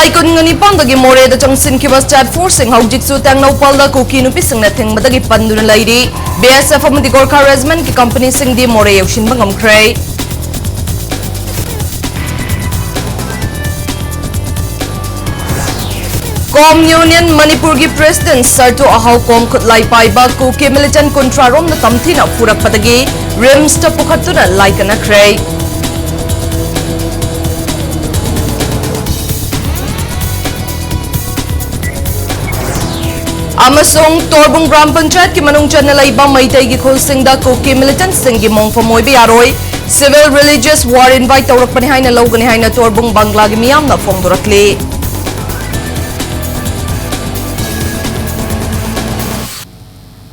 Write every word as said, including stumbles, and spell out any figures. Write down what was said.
ꯀꯨꯟꯒ ꯅꯤꯄꯥꯟꯗꯒꯤ ꯃꯣꯔꯦꯗ ꯆꯪꯁꯤꯟꯈꯤꯕ ꯁ꯭ꯇꯦꯠ ꯐꯣꯔꯁꯁꯤꯡ ꯍꯧꯖꯤꯛꯁꯨ ꯇꯦꯡꯅꯧꯄꯜꯗ ꯀꯨꯀꯤ ꯅꯨꯄꯤꯁꯤꯡꯅ ꯊꯤꯡꯕꯗꯒꯤ ꯄꯟꯗꯨꯅ ꯂꯩꯔꯤ꯫ ꯕꯤ ꯑꯦꯁ ꯑꯦꯐ ꯑꯃꯗꯤ ꯒꯣꯔꯈꯥ ꯔꯦꯖꯤꯃꯦꯟꯠꯀꯤ ꯀꯝꯄꯅꯤꯁꯤꯡꯗꯤ ꯃꯣꯔꯦ ꯌꯧꯁꯤꯟꯕ ꯉꯝꯈ꯭ꯔꯦ꯫ ꯀꯣꯝ ꯌꯨꯅꯤꯌꯟ ꯃꯅꯤꯄꯨꯔꯒꯤ ꯄ꯭ꯔꯦꯁꯤꯗꯦꯟꯠ ꯁꯔꯇꯨ ꯑꯍꯥꯎ ꯀꯣꯝ ꯈꯨꯠꯂꯥꯏ ꯄꯥꯏꯕ ꯀꯨꯀꯤ ꯃꯤꯂꯤꯇꯦꯟꯠ ꯀꯨꯟꯊ꯭ꯔꯥ ꯔꯣꯝꯅ ꯇꯝꯊꯤꯅ ꯐꯨꯔꯛꯄꯗꯒꯤ ꯔꯤꯝꯁꯇ ꯄꯨꯈꯠꯇꯨꯅ ꯂꯥꯏꯀꯠꯅꯈ꯭ꯔꯦ꯫ ꯑꯃꯁꯨꯡ ꯇꯣꯔꯕꯨꯡ ꯒ꯭ꯔꯥꯝ ꯄꯟꯆꯥꯌꯠꯀꯤ ꯃꯅꯨꯡ ꯆꯟꯅ ꯂꯩꯕ ꯃꯩꯇꯩꯒꯤ ꯈꯨꯜꯁꯤꯡꯗ ꯀꯨꯀꯤ ꯃꯤꯂꯤꯇꯦꯟꯠꯁꯤꯡꯒꯤ ꯃꯣꯡꯐꯝ ꯑꯣꯏꯕ ꯌꯥꯔꯣꯏ꯫ Civil religious war invite ꯇꯧꯔꯛꯄꯅꯤ ꯍꯥꯏꯅ ꯂꯧꯒꯅꯤ ꯍꯥꯏꯅ ꯇꯣꯔꯕꯨꯡ ꯕꯪꯒ꯭ꯂꯥꯒꯤ ꯃꯤꯌꯥꯝꯅ ꯐꯣꯡꯗꯣꯔꯛꯂꯤ꯫